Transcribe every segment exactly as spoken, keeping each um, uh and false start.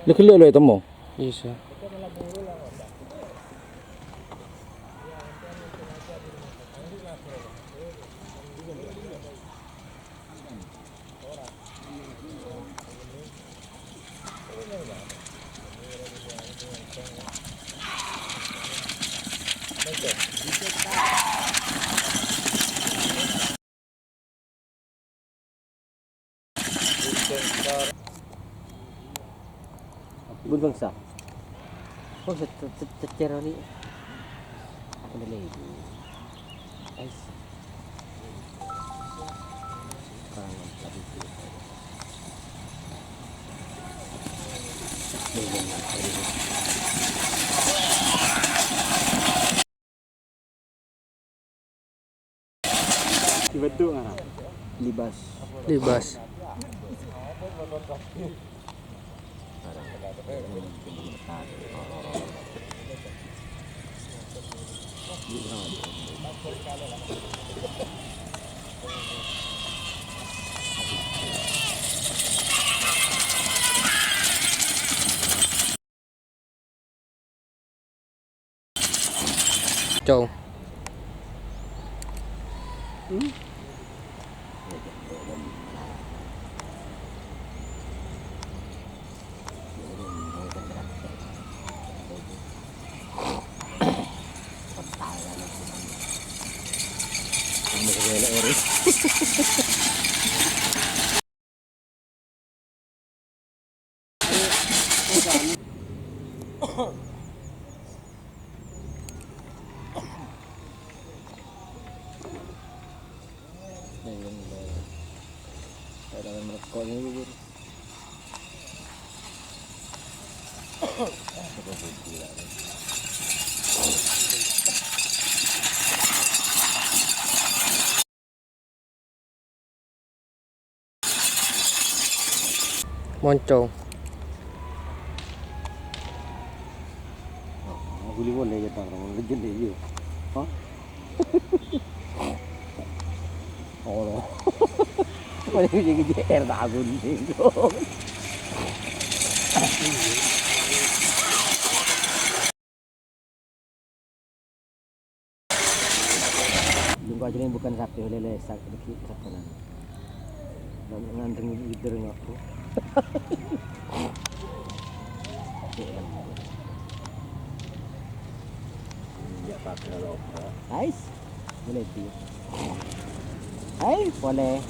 Lè ghellâ' lo ètemmo. Bisa. Bun bangsa. Bangsa ce-, ce-, cecer ni. Apa ni lagi? Guys. Kurang lagi. Dibentuk, ah. Libas. Libas. Cong. Hmm? Moncong. Guli polè ya, Tang. Legend deh, iya. Hah? Oh, lo. Polè gigi J R tak guli. Dungko aja bukan sapi, lele sak-, dikit sabaran. Nganteng leader ngaku. Nice. Boleh di. Hai, boleh.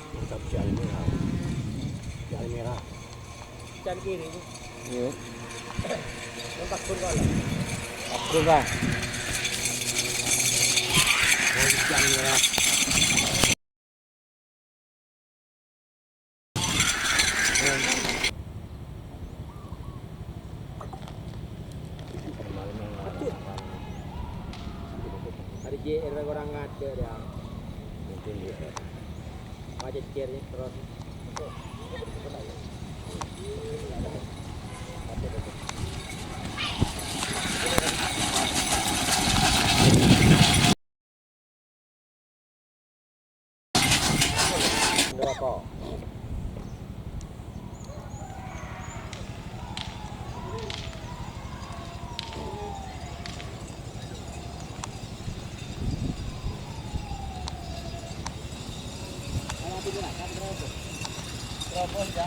Mantap, jali merah. Jali merah. Jali kiri. Iya. Yang pakur kalah. Pakur, Bang. Oh, jali merah. Hari J R kurang ada dia. Mungkin dia. Macet J R terus. Berapa? Berapa, ya?